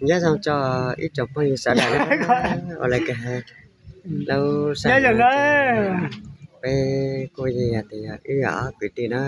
Nyob zoo tso ib tsoom phooj ywg sawv daws na, ua li ka hais, lub sij hawm no peb kuj yeej yog tias yog wb ob kwv tij na,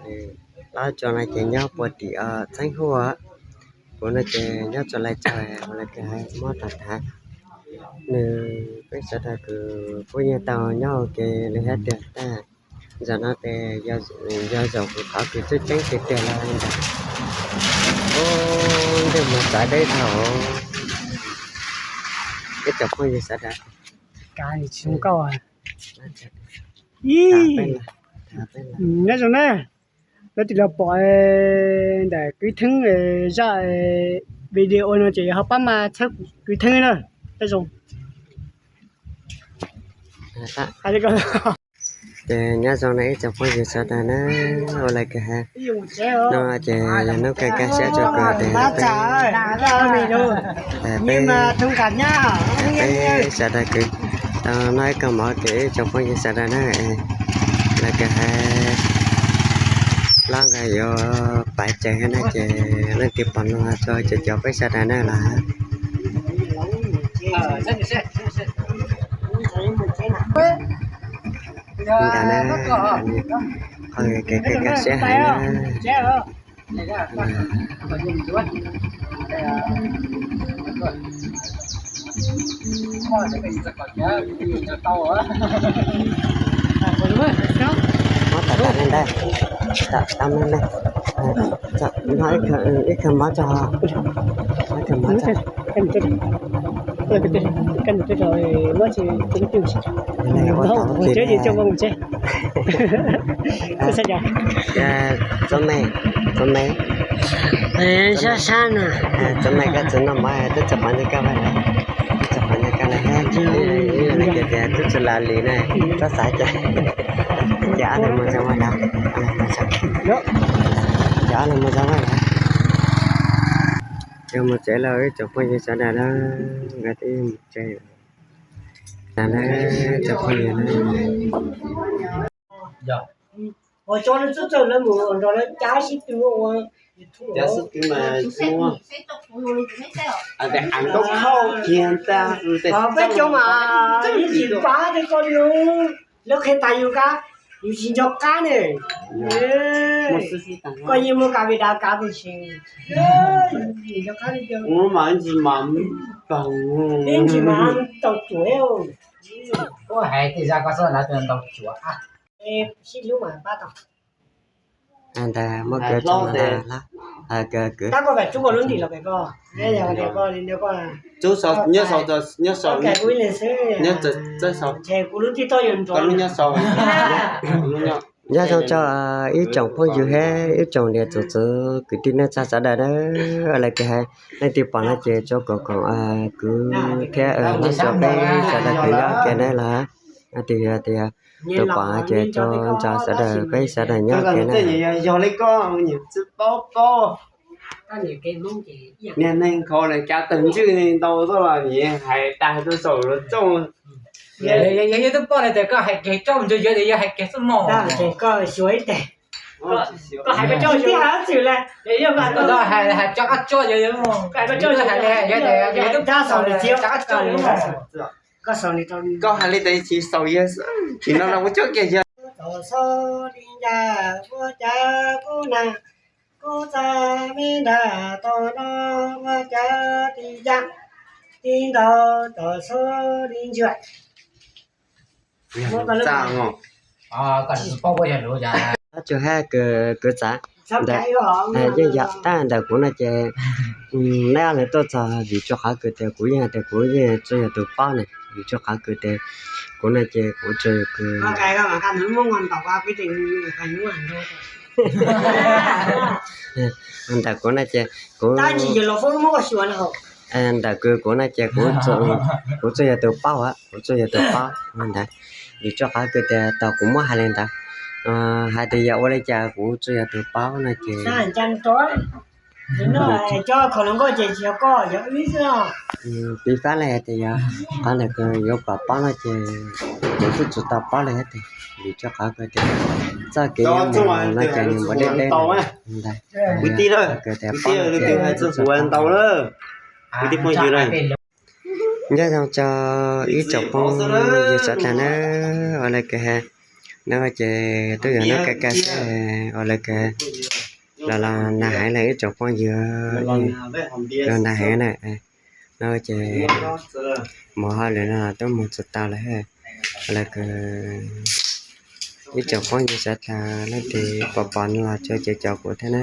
nws lab tso no ces nyob puag tim txheeb huaj, kuv no ces nyob tso lais tso, ua li ka hais muab tham tham, nws peb sawv daws kws kuj yeej tau nyob ua ke li thiab tiag. Tab zaum no ces yog zaum kws qhov kws tseeb tseeb tiag tiag los ntawm ub ntej mus txawv deb dhau. Ib tsoom phooj ywg sawv daws, nyob zoo na, leej twg los pom ntawm kwv Theeb zaj video no ces ho pab mas txhawb kwv Theeb na. Nyob zoo. Ces nyob zoo na ib tsoom phooj ywg sawv daws na, ua li ka hais, no ces yog hnub kaj kaj siab tso kawg tias peb, peb sawv daws kws tau noj ib kawm mov ces ib tsoom phooj ywg sawv daws na, ua li ka hais, hlob nqa yuav pais tsev na ces leej twg pom no tso cov cov peb sawv daws na los ntawd na, qhov kaj kaj siab heev na. Muab tom tom li ntawd, tom tom li ntawd, ib khawv mov tso, ib khawv mov tso. Txob me, txob me, txob me koj tsis noj mov twb tsis pom nyiaj koj, twb tsis pom nyiaj koj na, twb tsis la li na, txhob xav cas. Ces ob leeg mus zoo mov na, ces ob leeg mus zoo mov na, ces mus tsev lawm ib tsoom phooj ywg sawv daws na, nkawd twb mus tsev na, tsoom phooj ywg na. Ua cov lawv txawj txawj lawv mus nrog lawv cab sib tw ua, cab sib tw mas, peb cov mas yeej tsis pab tej ko li, lawv qhia tas yus kab, yus tsis nco qab ne. Koj yeej muaj kav vim dav kav tiam sis, ua mas ntsis mas, ib ntsis mas tau cuam, ua hais tej zaj koj txhob lav tus ntau cuam, sib hlub mas pab tau. Ntawd muab kawg tso ntawd, tab koj pem rub koj lub ntim los pem ko, nyob sau, nyob sau, ntshe kuv lub tij toj yuav nrov. Nyob zoo tso ib tsoom phooj ywg thiab ib tsoom niam txiv kwv tij neej tsa sawv daws na, ua li ka hais, leej twg pom no ces tso koom koom kwv thiab hlob tso peb sawv daws kwv nyob kiag na los, leej twg yog tias tus pom ces tso ntso sawv daws peb sawv daws nyob kiag na. Yog li koj niag neeg khov na, cav tawg ntswj ntau xwb los nim hais tag tuaj saum lub rooj. Yog twb pom li tias koj hais kiag tso mus ntso yuav tias yog hais kiag xwb mog. Koj xyuas ib teg, koj hais koj tso xyuas, hais tso qab tso yuav, hais li, yog tias yog twb pom li tias koj tso, koj hais li tias tsis xaus yawg xwb, tsis no no kuv coj kiag yawg. Txaus xo li ncas ua cas kuv na, kuv txaj me nrag tau no ua cas ti ya ti ntau, txaus xo li ntsuag. Tsis paub koj yog lus cas. Tsuas hais kwv txav, yeej yog tab ntawm kuv no ces neb ob leeg tuaj txog vim tsuas qhov kws tias kuv yeej hais tias kuv yeej tsuas yog tus paub ne, vim tsuas qhov kws tias kuv no ces kuv tsuas yog kws ntawm kuv no ces kuv, ntawm kws kuv no ces kuv, kuv tsuas yog tus paub, kuv tsuas yog tus paub ntawd. Vim tsuas qhov kws tias tau kuv muab hais li ntawd, hais tias yog ua li cas kuv tsuas yog tus paub no ces piv fab li hais tias yog qhov ntawm kws yuav kom paub no ces kuv twb tsis tau paub li thiab tiag. Vim tsuas qhov kws tias txoj kev yuav mus no ces nws npaum deb deb ntawd, kws tias paub no ces kuv tsis tau paub. Ib tug phooj ywg na, nyob zoo rau ib tsoom phooj ywg sawv daws na, ua lawv kawg, no ces tuaj yuav noj kaj kaj xwb, ua lawv kawg, los los nag heev lawm ib tsoom phooj ywg, los nag heev na. No ces mus hauj lwm no los twb mus tsis tau lawm, ua lawv kawg, ib tsoom phooj ywg sawv daws leej twg pom pom no los txhob caum caum kuv thiab na,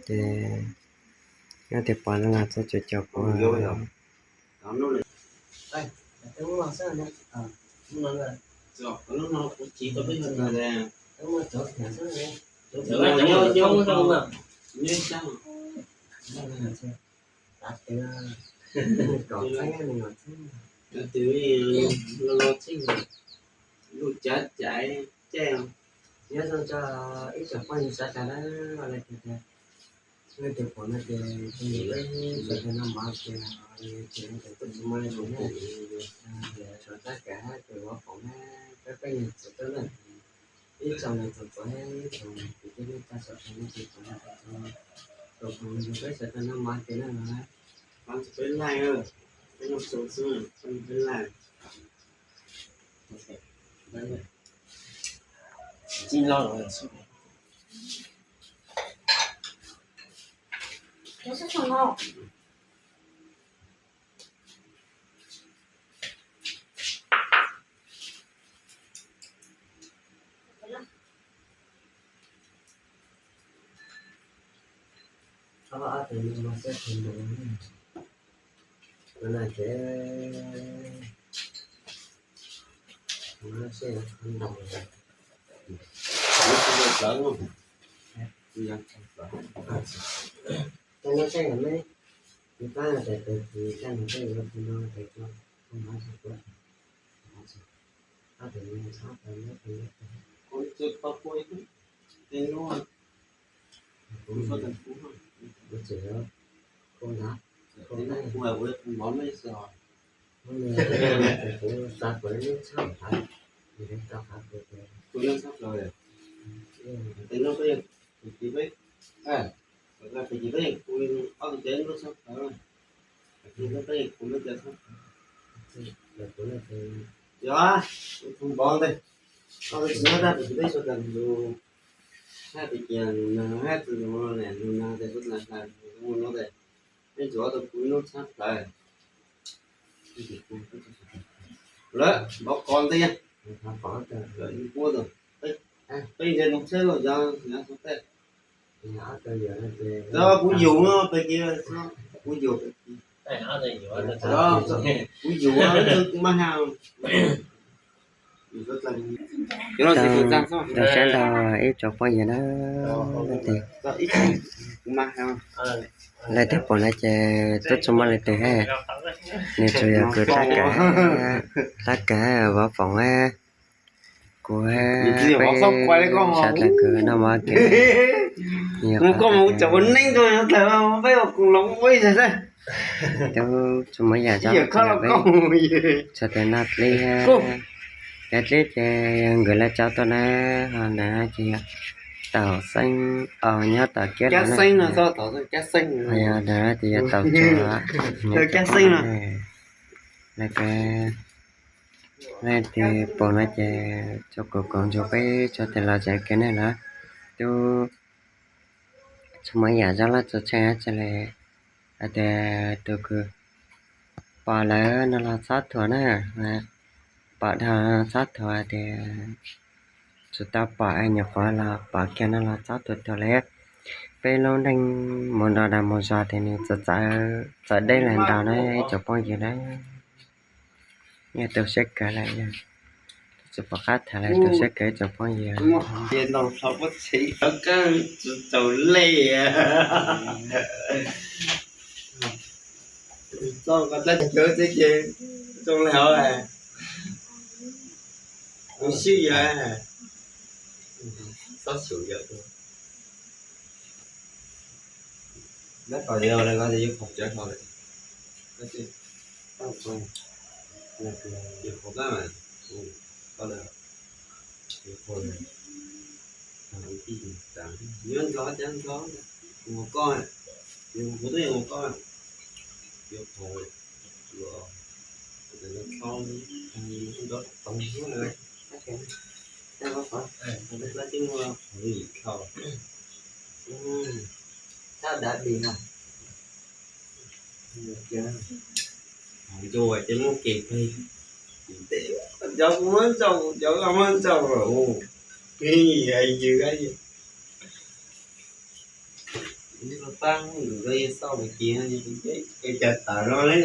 ces leej twg pom no los txhob caum caum kuv. Nyob zoo rau ib tsoom phooj ywg sawv daws na, leej twg pom no ces sawv daws noj mov ces, ces tuaj tsis muaj leej twg na, suav tab kav hab ces vov foom na, peb peb yog txiv tub na, ib tsoom niam tsoom txiv, ib tsoom kwv tij neej tsa sawv daws no ces, tus tus peb sawv daws noj mov ces na, peb laij, peb noj xu xwb, peb laij. Yog, tus npov ntej, koj tsis nyob tag pem ces peb sawv daws lug, hab pem ces lug nag hab tsis lug no ne, lug nag tes sawv daws hla lug no tes, peb tsuas ob tug kuv ib hnub tshab plaws. Lawm, npov qos ntej, peb ntse noog tsheb lauj, yog, yog txog tej. Kuv yug pem kiag, kuv yug pem kiag. Kuv yug, kuv maj ha. Tau sab ntau ib tsoom phooj ywg na, leej twg, leej twg pom no ces twb tsis muaj leej twg hab, nws tsuas yog kws tab kav, tab kav vov foom hab, kuv hab peb sawv daws kws noj mov kws, tub tsis muaj yam zoo, tsuas tas noj dlib, cov dlib ces yog nkawd lawv tso tuaj na, ho ntawm no ces yog taum xeeb, nyob tom kiab, yog ntawm no ces yog taum tsua, nyob tom kiab. Lawv kawg, leej twg pom no ces tso koom koom nrug peb tso tes los zam kawg na los, tub tsis muaj yam zoo laj tso tsheej dab tsi le, hais tias tus kws pom lawm no los txhob thuam na, pom dhau txhob thuam, tias tsis tau pom nyuam qhuav los pom kiag no los txhob thuam thuam li. Peb lub neej mus nrau dag mus zog tias nws txawv txawv deb li ntawd na ib tsoom phooj ywg na. Yog tu siab kawg lawm, tsis pom qab tham lawm, tu siab kawg ib tsoom phooj ywg. Yuav qhov, yuav, yuav qhov, yuav qhov, yuav qhov, yuav qhov, thab dab di no. Ncua ces muaj kev peg, cov kuv muab ntsaum, cov kuv muab ntsaum, kev yws, pab yws xauj kiv, cas tawm no li.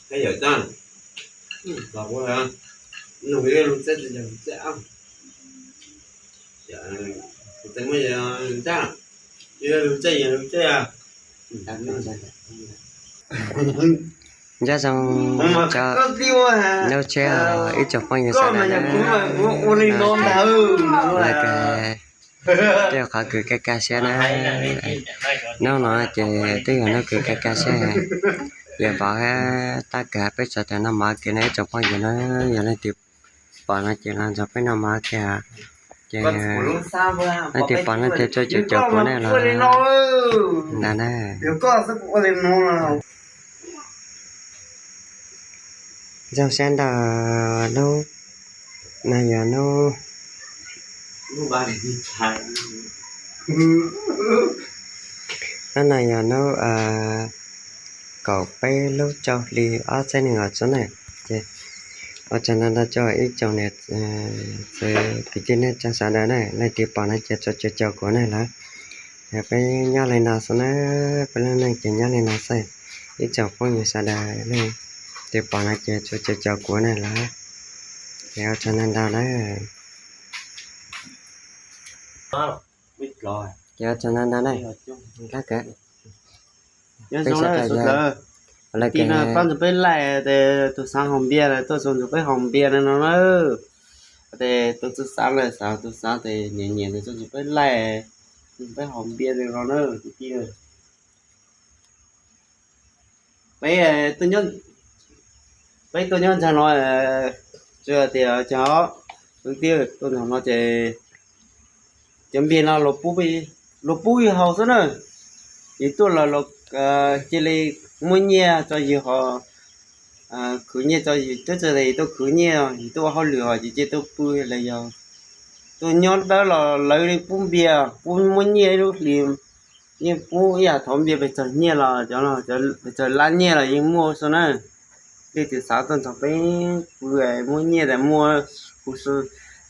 Koj yawm tag, los ua, nug yog lug txaj tsis yog lug txaj, kuv tsis muaj yog lug txaj, yog lug txaj yog lug txaj. Nyob zoo, nyob zoo, ib tsoom phooj ywg sawv daws na, tej qhov kws kaj kaj siab na, hnub no ces twb yog hnub kws kaj kaj siab, yog pom tab kag peb sawv daws noj mov ua ke na ib tsoom phooj ywg na, yog leej twg pom no ces los nrog peb noj mov ua ke, ces leej twg pom no ces tsuas caum caum kuv nej los ntag na. Zoo siab ntau, hnub no yog hnub, hnub no yog hnub kaum peb lub rau hli ob txhiab nees nkaum cuaj na, ces ua tsaug ntau ntau rau ib tsoom niam txiv kwv tij neej tsa sawv daws na, leej twg pom no ces tsuas caum caum kuv nej lawm. Yog peb nyob li no xwb na, peb lub neej ces nyob li no xwb. Ib tsoom phooj ywg sawv daws leej twg pom no ces tsuas caum caum kuv nej lawm. Ces ua tsaug ntau ntau na. Ces ua tsaug ntau ntau na. Peb sawv daws yog, pab ntsuag peb laij tes tus xaav haus npias tuaj txug ntsuag peb haus npias no na. Tes tus txug xaav lawm xaav tus xaav tes nyiam nyiam tes tuaj ntsuag peb laij, ntsuag peb haus npias no na kwv tij. Peb, peb tuaj nyob ntawm no, tsuas tias cov kwv tij tuaj ntawm no ces cov npias no luag pub yus haus xwb na. Yus tuaj los cia li muab nyiaj rau yus hos, khwv nyiaj rau yus, twb tsis tas yus tuaj khwv nyiaj, yus tuaj ua hauj lwm hos yus cia tuaj pw los yog tuaj nyob dawb los lawv li pub npias, pub muab nyiaj ib lub hlis, yeej pub ib yam thov npias pes tsawg nyiaj los cov pes tsawg lab nyiaj los yeej muaj xwb na. Leej twg xav tuaj nrog peb pw muab nyiaj tas muaj, kuv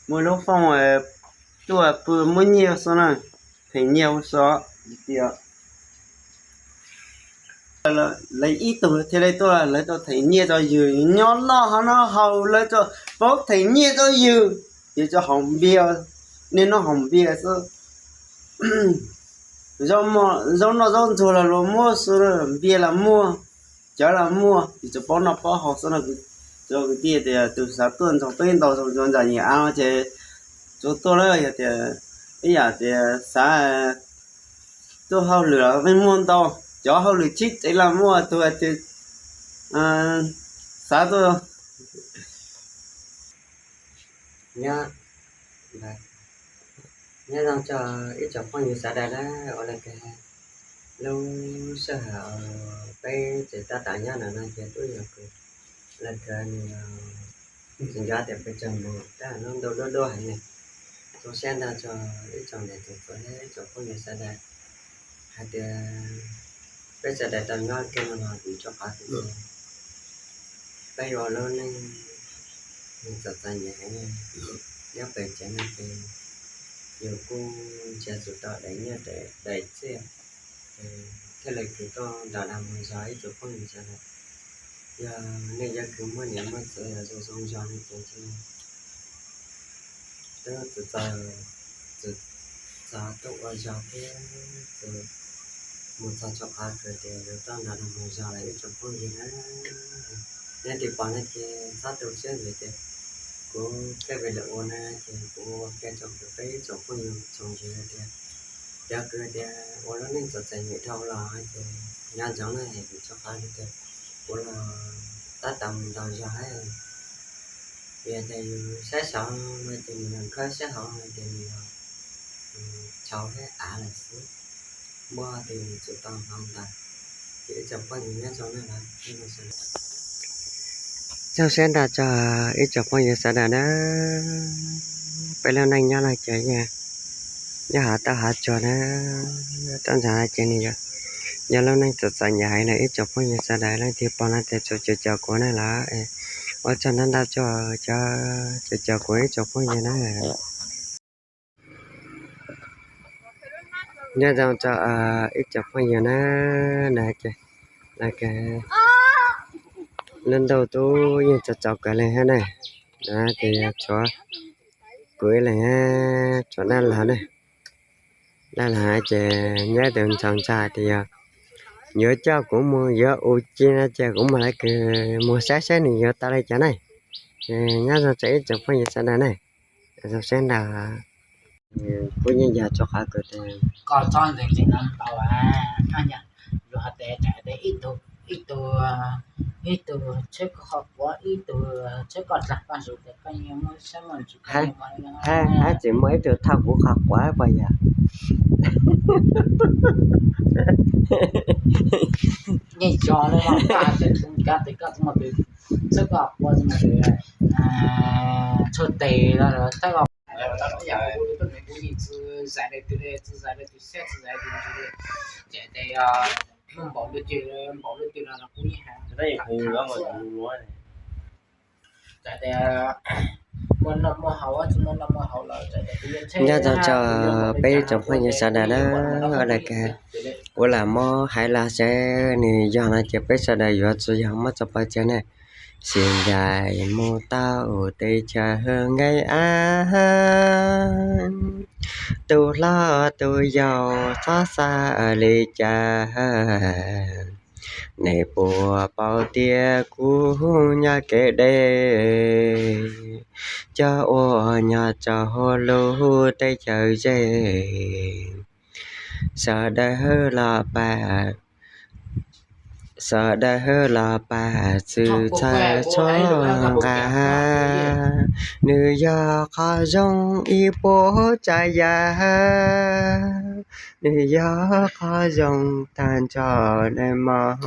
muaj lub fooj tuaj pw muab nyiaj xwb na, them nyiaj huv xwb tias lawv ib tug thiaj li tuaj, lawv tuaj them nyiaj rau yus, yus nyob noj ho noj haus lawv tsuas paub them nyiaj rau yus, yus tsuas haus npias, niaj hnub haus npias xwb. Zaub noj zaub ntxuag los luag muab xwb, npias los muaj, cawv los muaj, yus tsuas paub noj paub haus xwb no. Tsuas kwv tij tias tus xav tuaj nrog peb ntau zoo zoo ntawm yus av no ces tsuas tuaj lawm, yog tias ib yam tias xav tuaj hauj lwm los peb muaj ntau, cov hauj lwm tshib tsev los muaj, tus hais tias xav tuaj nyob, nyob zoo rau ib tsoom phooj ywg sawv daws na, ua le kag lub sij hawm peb tseem tab tom nyob ntawm no ces twb yog kuv, le kag nws tsis nco tias peb tseem mus tab lub ntuj duab duab heev ne. Zoo siab ntau rau ib tsoom niam tsoom txiv thiab ib tsoom phooj ywg sawv daws hais tias peb sawv daws tau nyob kiag no los vim rau qhov tias peb yuav ua lub neej txom txom nyem heev, nyob pem tsev no ces yus kuj nrhiav tsis tau daim nyiaj daim txiaj, thiaj li khwv koj nram no mus zog ib tsoom phooj ywg sawv daws. Yog nej yog khwv muaj niam muaj txiv los zoo zoo zog no ces twb txawm, txawm tuaj ua zog thiab txawm mus txog txog qhov kawg tias yuav tau nrog nws mus zog lawm ib tsoom phooj ywg na. Nej twb pom no ces txhob tu siab vim tias kuv tej vim lawm ua na ces kuv ua kiag tsoom kwv peb tsoom phooj ywg txhoov ywg tias cov kwv tias ua lub neej txom txom nyem dhau los ces nyob ntsoov na, vim rau qhov tias kuv los tab tom mus ntaus zog thiab. Vim tias yus saib saud no ces nws yog khawb, saib hauv no ces nws yog Tshau thiab av lawm xwb, muaj tus tsis tau hnov ntawd. Ces ib tsoom phooj ywg nyob zoo na, txog siab ntau tso ib tsoom phooj ywg sawv daws na. Peb lub neej nyob no ces nyob hav tauj hav tsuag na, toj ntxas no ces nws yog lub neej txom txom nyem heev na ib tsoom phooj ywg sawv daws. Leej twg pom no ces tsuas caum caum kuv na los ua tsaug ntau ntau tso, caum caum kuv ib tsoom phooj ywg na. Nyob zoo tso ib tsoom phooj ywg na, na ces lub ntuj twb yeej tsaus tsaus kawg li thiab na, ces tshuav kuv ib leeg tshuav dab laug na. Dab laug ces nyob tus ntxhais ntxhais tias yog yuav coj kuv mus yuav u ci no ces kuv mam li kws mus saib saib nws yuav tau li cas na. Nyob zoo tso ib tsoom phooj ywg sawv daws na, zoo siab ntau. Kuv yeej yog tso qhov kws tes koj txhob ntseeg ntseeg no ntau, luag hais tias ib tug, ib tug, ib tug tsheb koj qhov quav, ib tug tsheb koj dlaag koj zus tes koj yeej muaj siab muaj ntsws. Hab tseem muaj ib tug thauj kuv qhov quav puas yog? Yeej yog li, koj hais tias koj txhob ntseeg ntseeg, tsheb koj quav, tsheb tes, tsheb koj txwv zais li tw li, txwv zais li tw siab, txwv zais li tw li, ces tes muaj npaum li tw, npaum li tw no kuv yeej hais. Nyob zoo tso peb tsoom phooj ywg sawv daws na, ua li cas kuv lam muab hais los seb nws yog no ces peb sawv daws yuav tsis yog muab tso pov tseg na. Sim ncaim mus tau teb chaws nqeeb av, tus hlob tus yau txhob xav li cas. Neb puas paub tias kuv nyob kev deb, cov uas nyob rau lub teb chaws ze, sawv daws los pab, sawv daws los pab txhawb txhawj txhawj nqa. Nws yog qhov zoo ib puas tsav yam, nws yog qhov zoo tag nrho nais mog.